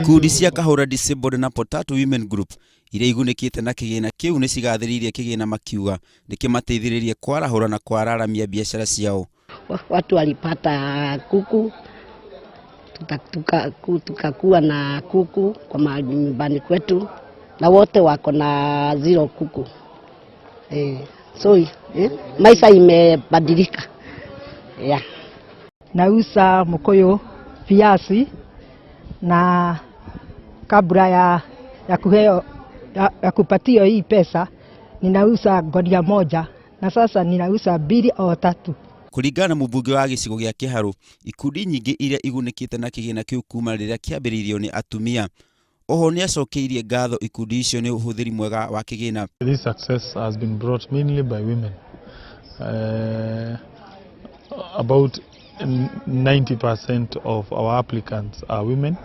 Ikundi cia Kahũra Disabled na Potato Women Group iria igunĩkĩte na kĩgĩna kĩu nĩ cigathĩrĩirie kĩgĩna makiuga nĩ kĩmateithĩrĩrie kwarahũra na kwararamia biacara ciao. Watu walipata kuku, tukakuwa na kuku kwa manyumbani kwetu na wote wako na zero kuku. So maisha imebadilika, yeah. Nauza mkuyu, viazi na kabla ya kuheo, ya kupatiwa hii pesa ninauza gunia moja na sasa ninauza mbili au tatu. Kũringana na mũmbunge wa gĩcigo gĩa Kĩharũ, ikundi nyingĩ iria igunĩkĩte na kĩgĩna kĩu kuma rĩrĩa kĩambĩrĩirio nĩ atumia. Oho nĩacokeirie ngatho ikundi icio nĩ ũhũthĩri mwega wa kĩgĩna. This success has been brought mainly by women. About 90% of our applicants are women,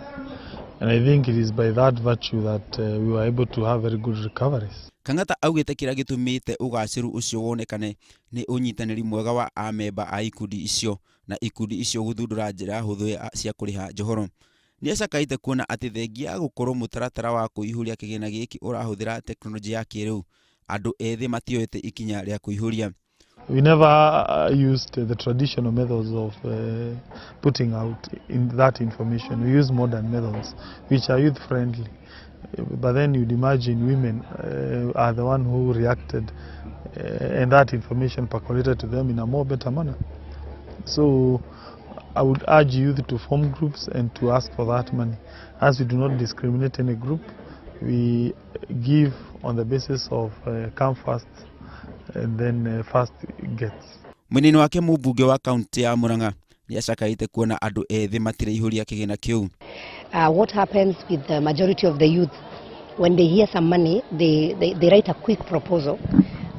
and I think it is by that virtue that we were able to have very good recoveries. Kang'ata augĩte kĩrĩa gĩtũmĩte ũgacĩru ũcio wonekane nĩ ũnyitanĩri mwega wa amemba a ikundi icio na ikundi icio gũthundũra njĩra hũthũ cia kũrĩha njohoro. Nĩacakaĩte kuona atĩ thengia ya gũkorwo mũtaratara wa kũihũria kĩgĩna gĩkĩ ũrahũthĩra tekinoronjĩ ya kĩrĩu, andũ ethĩ matioete ikinya rĩa kũihũria. We never used the traditional methods of putting out in that information. We use modern methods, which are youth friendly. But then you'd imagine women are the one who reacted and that information percolated to them in a more better manner. So I would urge youth to form groups and to ask for that money. As we do not discriminate any group, we give on the basis of come first and then first gets. Mwena-inĩ wake, mũmbunge wa kaunti ya Murang'a nĩacakaĩte kuona andũ ethĩ matiraihũria kĩgĩna kĩu. What happens with the majority of the youth, when they hear some money, they write a quick proposal,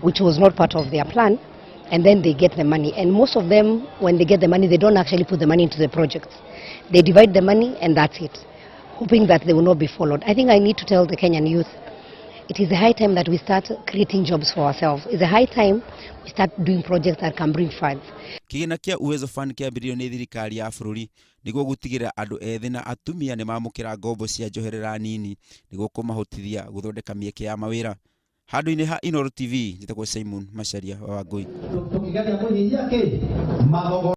which was not part of their plan, and then they get the money. And most of them, when they get the money, they don't actually put the money into the projects. They divide the money and that's it, hoping that they will not be followed. I think I need to tell the Kenyan youth, it is a high time that we start creating jobs for ourselves. It's a high time we start doing projects that can bring funds. Kĩgĩna kĩa Uwezo Fund kĩambĩrĩirio nĩ thirikari ya bũrũri nĩguo gũtigĩrĩra andũ ethĩ na atumia nĩ mamũkĩra ngombo cia njoherera nini nĩguo kũmahotithia gũthondeka mĩeke ya mawĩra. Handũ-inĩ ha Inooro TV, njĩtagwo Simon Macharia wa Wangũi. Tũkĩgeria kũnyihia kĩ mathogora.